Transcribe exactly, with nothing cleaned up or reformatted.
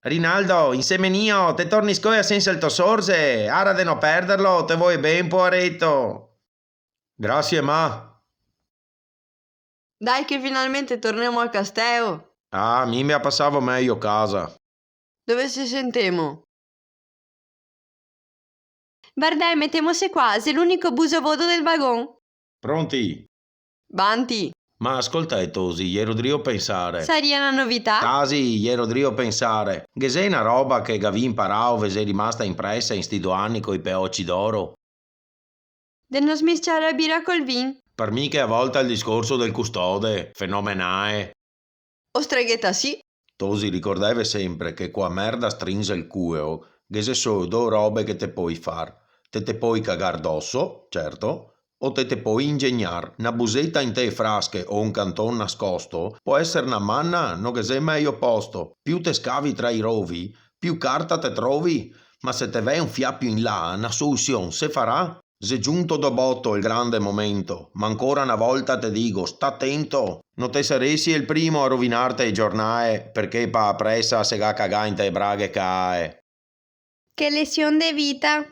Rinaldo, insemenìo, te torni scoea sensa el to sorze, ara de no perderlo, te voe ben, poareto. Grasie, ma. Dai che finalmente tornemo a Casteo. Ah, mi me a pasavo mejo casa. Dove se sentemo? Vardè, metemose qua, xe l'unico buso vodo del vagon. Pronti? Vanti. Ma scoltè, Tosi, iero drio pensare. Saria na novità? Tasi, iero drio pensare. Ghe xe na roba che gavì inparà o ve xe rimasta inpresa in sti do ani coi peoci d'oro? De no smisciare a bira col vin. Par mi che a volta el discorso del custode, fenomenae. O stregheta sì. Tosi, ricordeve sempre che co a merda strinze el cueo, ghe xe solo do robe che te poi far. Te te poi cagar doso, certo, o te te poi ingegnar. Na buseta inte e frasche o un canton nascosto pol eser na mana, no ghe xe mejo posto. Più te scavi tra i rovi, più carta te trovi. Ma se te vè un fià più in là, na solusion se farà. Xe giunto do boto el grande momento, ma ancora na volta te digo, sta tento! No te saresi el primo a rovinarte e giornae, parché pa a presa se ga cagà inte e braghe cae. Che lesion de vita!